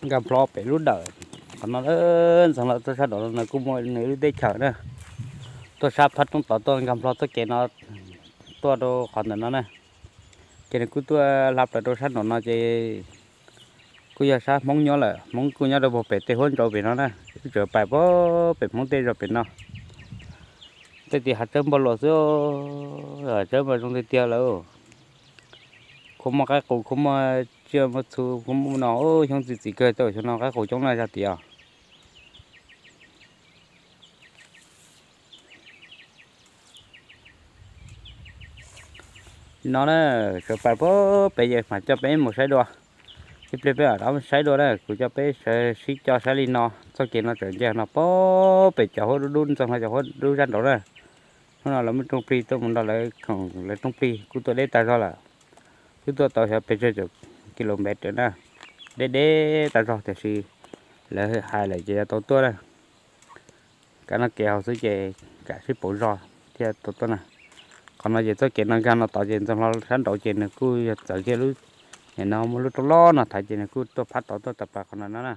Nkag nplho pem lub dawm qhov no, Ntxoog Hlau tuaj sab nraum no nws kuj muaj nws lub teb chaws na. Tuaj sab phab roob tod tuaj nkag nplho txoj kev no tuaj rau qhov ntawm no na. Ces nws kuj tuaj hla plaws rau sab nraum no ces kuj yog sab Hmoob nyob lawm, Hmoob kuj nyob rau puag pem tej huab nraud pem no na. Wb tseem pais puag pem Hmoob tej zos pem no. Tej tim hav tsawb npog luas xwb, hav tsawb mas zoo tiag tiag lawm. Khuv muaj qaib qus, khuv muaj tsiaj muaj txhu, khuv muaj no, xyoob txi txiv kawg, tej xyoo no qaib qus coob na zog tiag. No na, sawv pais puag pem ces mam coj peb mus saib dua. Ib pliag peb mam rov saib dua na, kuv coj peb sawv sib coj saib li no, txoj kev no tseem nce no puag pem cov huab dub dub, Ntxoog Hlau cov huab dub sab nraud na. Hnub no lawv muaj rooj plig tuaj mus nrog lawv khoom, lawv rooj plig kuj tuaj deb tag zog lawm. Twb tuaj tau xyov pes tsawg caum kilomev na, deb deb tag zog tiam sis lawv hais lawm ces yuav tau tuaj na. Kav no kev hauv xwb ces kav sib pauv zog thiaj tau tuaj na. Qhov no ces txoj kev no nkag no tod ces Ntxoog Hlau sab nraud ces nws kuj yog txawv kiag lub, nim no muaj lub roob loj no thaiv ces nws kuj tuaj phab tod tuaj tawm plaws qhov no no na.